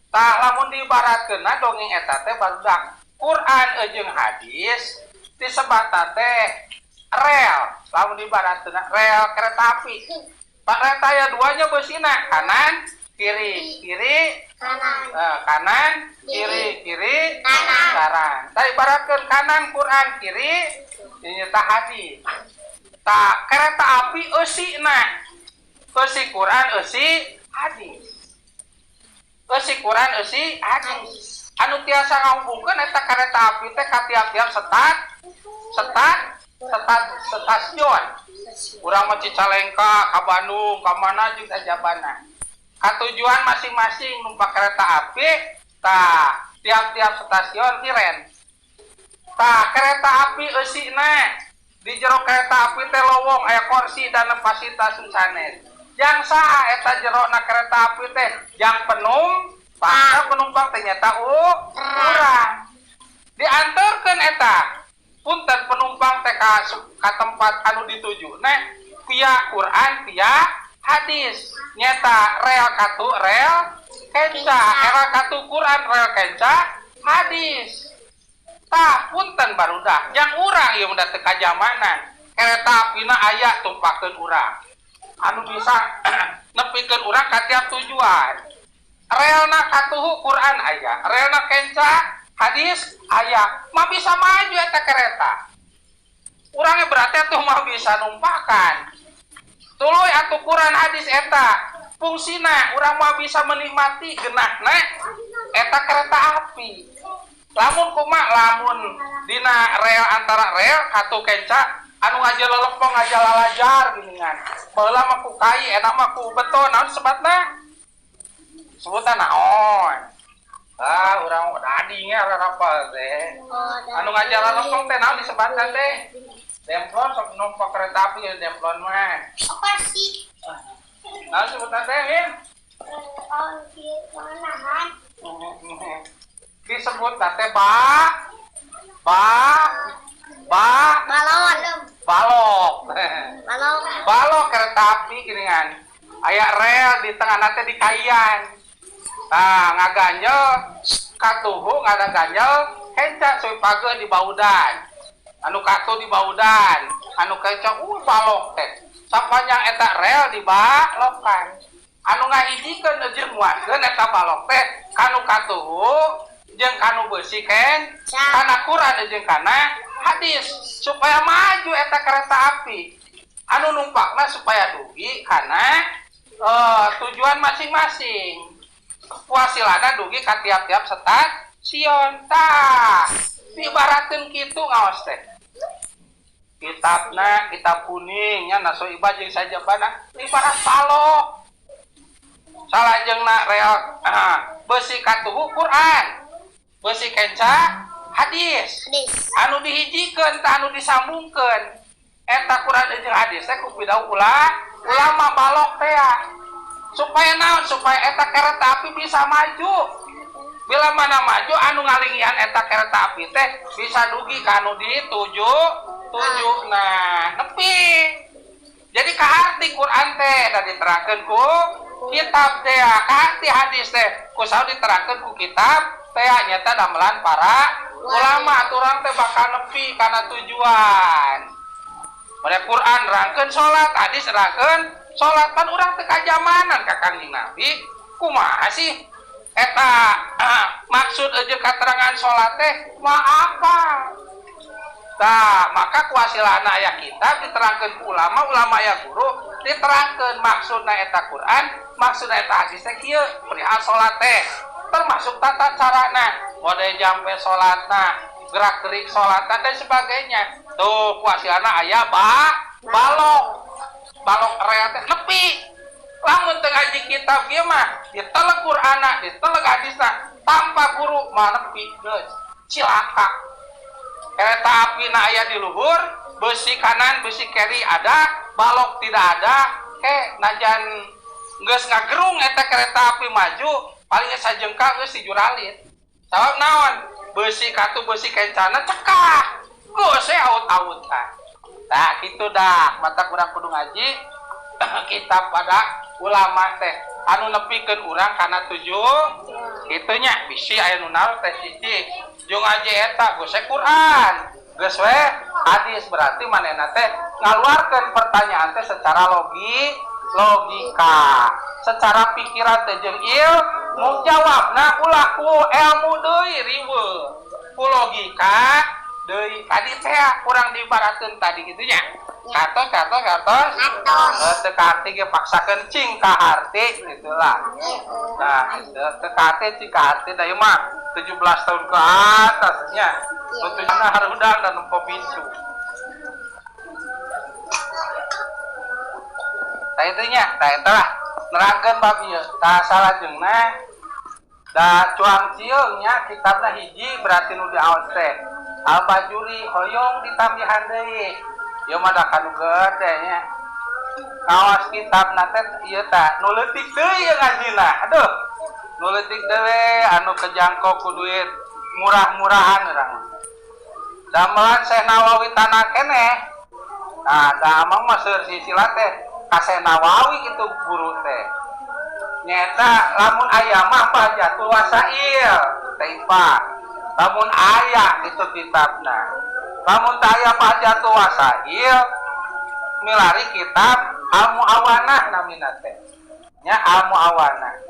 Tah, lamun diibaratkeunna dongeng eta teh, barudak, Quran jeung hadis disebutna teh rel. Lamun diibaratkeunna rel kereta api. Pak, kereta aya duanya besina, kanan, kiri, kiri, kanan. Eh, kanan, kiri, kiri, kanan. Kanan. Tah, ibaratkeun kanan Quran, kiri nyaeta hadis. Tah, kereta api eusina. Eusi Quran, eusi hadis. Eusi Quran, eusi hadis. Hadis. Anu tiasa ngahubungkeun eta kereta api teh ka tiap-tiap setat setat setat stasiun. Urang mah Cicalengka ka Bandung, ka mana jeung sajabana. Ka tujuan masing-masing numpak kereta api, tah, tiap-tiap stasiun hiren. Tah, kereta api eusina di jero kereta api teh lowong, aya kursi dan fasilitas sanes. Jang saha eta jerona kereta api teh? Jang penumpang, penumpang teh nyaeta urang. Diantarkeun eta, punten, penumpang teh ka tempat anu dituju. Nah, via Quran, via hadis. Nyaeta rel katu, rel kenca, rel katu Quran, rel kenca hadis. Tah, punten, barudak, jang urang ieu udah teu kajamanan. Kereta apina aya, tumpakeun urang. Anu bisa nepikeun urang ka tiap tujuan. Relna katuhu Quran aya, relna kenca hadis aya, mah bisa maju eta kereta. Urangnya berarti atuh mah bisa numpakan. Tuluy atuh Quran hadis eta fungsina urang mah bisa menikmati genahna eta kereta api. Lamun kuma, lamun dina rel, antara rel katu kenca, anu ngaja lelepong, ngaja lalajar geuningan. Baheula mah ku kai, enak mah ku beton. Naon sebatna? Sebutan naon? Ah, urang dadinya rapal teh. Anu ngaja lelepong teh naon disebatna teh? Demplon, sok numpak kereta api ya demplon mah. Apa sih? Naon sebutan teh, Min? Oh, di nahan. Disebut teh ba ba ba Balon. Balok. Balok. Balok kereta api geuningan. Aya rel di tengah teh di kaian. Nah, ngaganjel katuhu, ngaganjel kenca, page di baudan. Anu katuh di baudan, anu kenca balok teh. Sapanjang eta rel di balokan. Anu ngahijikeun jeung nguatkeun eta balok teh kanu katuhu jeung kanu beusi ken kana Quran jeung kana hadis supaya maju eta kereta api. Anu numpakna supaya dugi kana tujuan masing-masing. Wasilana dugi ka tiap-tiap stasiun. Tah, diibaratkeun kitu ngaos teh. Kitabna kitab kuning nya, naso ibah jeung sajabana ibarat balok. Salajengna rel besi katuhu Quran, besi kenca hadis. Hadis. Anu dihijikeun tah, anu disambungkeun eta Quran jeung hadis teh ku pidauh ulama balok teh, supaya naon? Supaya eta kereta api bisa maju. Bila mana maju, anu ngalingihan eta kereta api teh bisa dugi ka anu dituju tuju. Nah, nepi jadi kaharti Quran teh da diterangkeun ku kitab teh, kaharti hadis teh ku saur diterangkeun ku kitab teh, nyata damelan para ulama. Aturan teh bakal nepi kana tujuan. Pada Quran rangkeun salat, hadis rangkeun salat, pan urang teu kajamanan ka Kangjeng Nabi. Kumaha sih eta maksud jeung katerangan salat teh mah apa? Tah, maka kuasilana aya kitab diterangkeun ku ulama, ulama ya guru diterangkeun maksudna eta Quran, maksudna eta hadis teh kieu perihal salat teh, termasuk tata carana, mode jampe salatna, gerak-gerik salatna, dan sebagainya. Tuh, kuasilana aya balok. Balok rel teh nepi. Lamun teu ngaji kitab ieu mah diteleg Qur'ana, diteleg hadisna tanpa guru mah nepi geus cilaka. Kereta api na aya di luhur, besi kanan, besi kiri ada, balok tidak ada, ke najan geus ngagerung eta kereta api maju, paling sajengkal geus dijuralit. Sabab naon? Besi katu, besi kencana cekak. Geus we aut-autan. Nah, gitu dah, mata kurang kudu ngaji kitab pada ulama teh anu nepikeun urang kana tujuh. Kitu nya, bisi aya nu naros teh Cici. Jeung ngaji eta geus we Quran. Geus we hadis, berarti manehna teh ngaluarkeun pertanyaan teh secara logika. Secara pikiran teh jeung ilmu, jawabna ulah ku ilmu deui, riweuh. Ku logika deui. Tadi teh kurang diibaratkeun tadi kitu nya. Katos, katos, katos. Katos. Eh, teu kaharti ge paksakeun cing kaharti gitulah. Nah, teu kaharti cing kaharti, da ieu mah 17 tahun ke atasnya. Tujuanna harudang dan nempo pintu. Tah itu nya, tah eta lah nerangkeun bab ieu. Tah salajengna da cuang cieung nya kitabna hiji, berarti nu diaos teh Al-Bajuri, hoyong ditambihan deui. Ieu mah da kanu gede nya. Kawas kitabna teh ieu tah nu leutik deui ieu ngajina. Aduh. Nu leutik deui anu kejangkau ku duit murah-murahan urang. Damelan Syekh Nawawi tanah keneh. Nah, da amang mah seueur silsilah teh ka Syekh Nawawi gitu guru teh. Nyeta lamun aya mah Bahjatul Wasail teh Ipa. Lamun aya gitu kitabna. Lamun teu aya Bahjatul Wasail, milari kitab Al Muawanah namina teh. Nya, Al Muawanah.